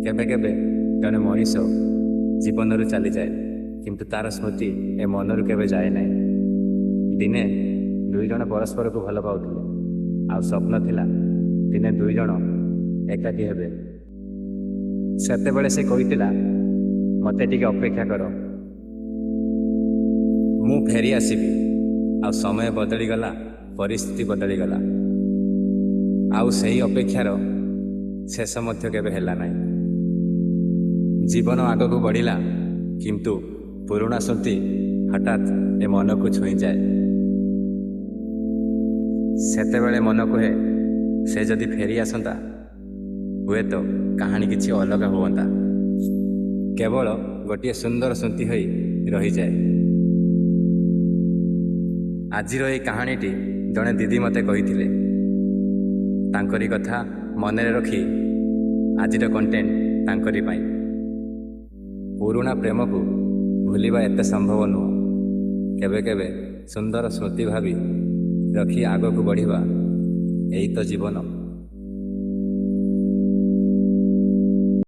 କେବେ କେବେ ଜଣେ ମଣିଷ ଜୀବନରୁ ଚାଲିଯାଏ, କିନ୍ତୁ ତାର ସ୍ମୃତି ଏ ମନରୁ କେବେ ଯାଏ ନାହିଁ। ଦିନେ ଦୁଇ ଜଣ ପରସ୍ପରକୁ ଭଲ ପାଉଥିଲେ, ଆଉ ସ୍ୱପ୍ନ ଥିଲା ଦିନେ ଦୁଇ ଜଣ ଏକାଠି ହେବେ। ସେତେବେଳେ ସେ କହିଥିଲା, ମୋତେ ଟିକେ ଅପେକ୍ଷା କର, ମୁଁ ଫେରି ଆସିବି। ଆଉ ସମୟ ବଦଳିଗଲା, ପରିସ୍ଥିତି ବଦଳିଗଲା, ଆଉ ସେହି ଅପେକ୍ଷାର ଶେଷ ମଧ୍ୟ କେବେ ହେଲା ନାହିଁ। ଜୀବନ ଆଗକୁ ବଢ଼ିଲା, କିନ୍ତୁ ପୁରୁଣା ସ୍ମୃତି ହଠାତ୍ ଏ ମନକୁ ଛୁଇଁଯାଏ। ସେତେବେଳେ ମନ କୁହେ, ସେ ଯଦି ଫେରି ଆସନ୍ତା, ହୁଏତ କାହାଣୀ କିଛି ଅଲଗା ହୁଅନ୍ତା। କେବଳ ଗୋଟିଏ ସୁନ୍ଦର ସ୍ମୃତି ହୋଇ ରହିଯାଏ। ଆଜିର ଏଇ କାହାଣୀଟି ଜଣେ ଦିଦି ମୋତେ କହିଥିଲେ। ତାଙ୍କରି କଥା ମନରେ ରଖି ଆଜିର କଣ୍ଟେଣ୍ଟ ତାଙ୍କରି ପାଇଁ। ପୁରୁଣା ପ୍ରେମକୁ ଭୁଲିବା ଏତେ ସମ୍ଭବ ନୁହଁ। କେବେ କେବେ ସୁନ୍ଦର ସ୍ମୃତି ଭାବି ରଖି ଆଗକୁ ବଢ଼ିବା, ଏଇ ତ ଜୀବନ।